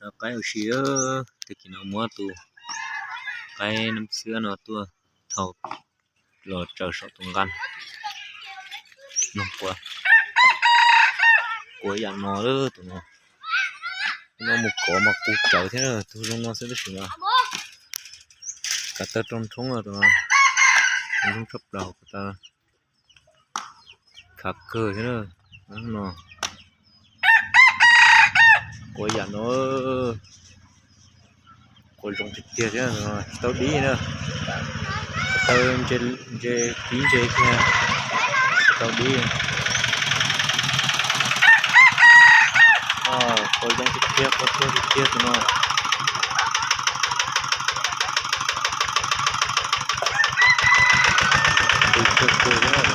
Qaib ua si, tag kis no muab tus qaib nab xwab no tuaj thau los tsaws saum tus nqaj. Nug quav yam no, tus no, no mus kov mas qus tsawv thiab, tus zoo no xwb tab sis mas kav tawg rau nrhoob, tus no nrhoob tshaj plaws, kav tawg khav kawg thiab no. Quav yam no, quav zoo tiag tiag thiab, tsis tau dib na. Kav tawg ntse, ntse tib ntse kiag, tsis tau dib. Quav zoo tiag tiag, quav tuag tiag tiag tus no. Tus kawg kawg thiab.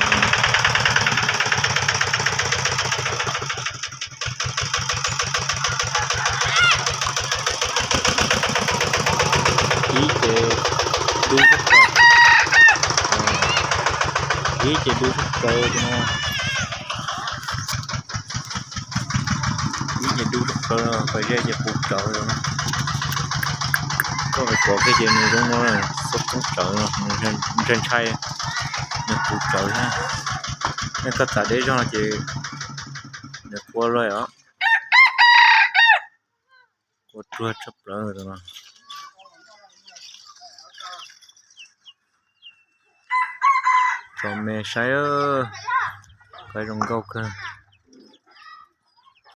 Ib ces dub, ib ces dub tshaj plaws tus no. Ib ces dub tshaj plaws, pas zeb ces qus tsawv. Koj pom kiag ces nws zoo no, xab koob tsawv, ntshai ntshai, nws qus tsawv thiab. Nej koj txav deb zog ces nws qua lawm os. Qua ruag tshaj plaws no. Tso me saib, qaib zoo nkauj kawg.